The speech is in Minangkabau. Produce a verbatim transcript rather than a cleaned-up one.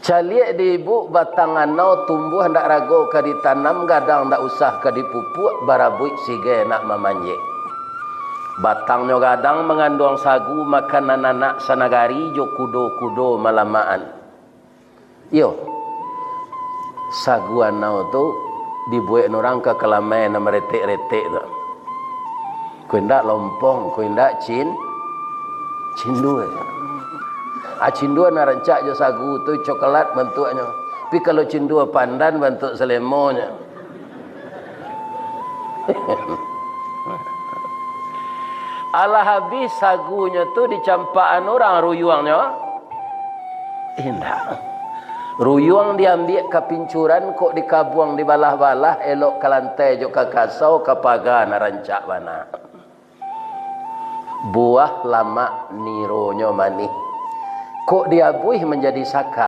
Caliak di ibuk, batang anau tumbuah ndak rago ka ditanam, gadang ndak usah ka dipupuak, barabuik sigai nak mamanjek. Batangnyo gadang manganduang sagu, makanan anak sanagari jo kudo-kudo malamakan. Iyo, sagu anau tu dibuek urang ka kalamai nan maretek-retek tu. Ko indak lompong, ko indak cin-, cindua. Ah, cindua nan rancak jo sagu tu, coklat bantuaknyo. Tapi kalau cindua pandan, bantuak salemonyo. Alah abih sagunyo tu dicampakan urang ruyuangnyo? Indak. Ruyuang diambiak ka pincuran, kok dikabuang dibalah-balah, elok ka lantai jo ka kasau, ka paga nan rancak bana. Buah lamak nironyo manih, kok diabuih manjadi saka.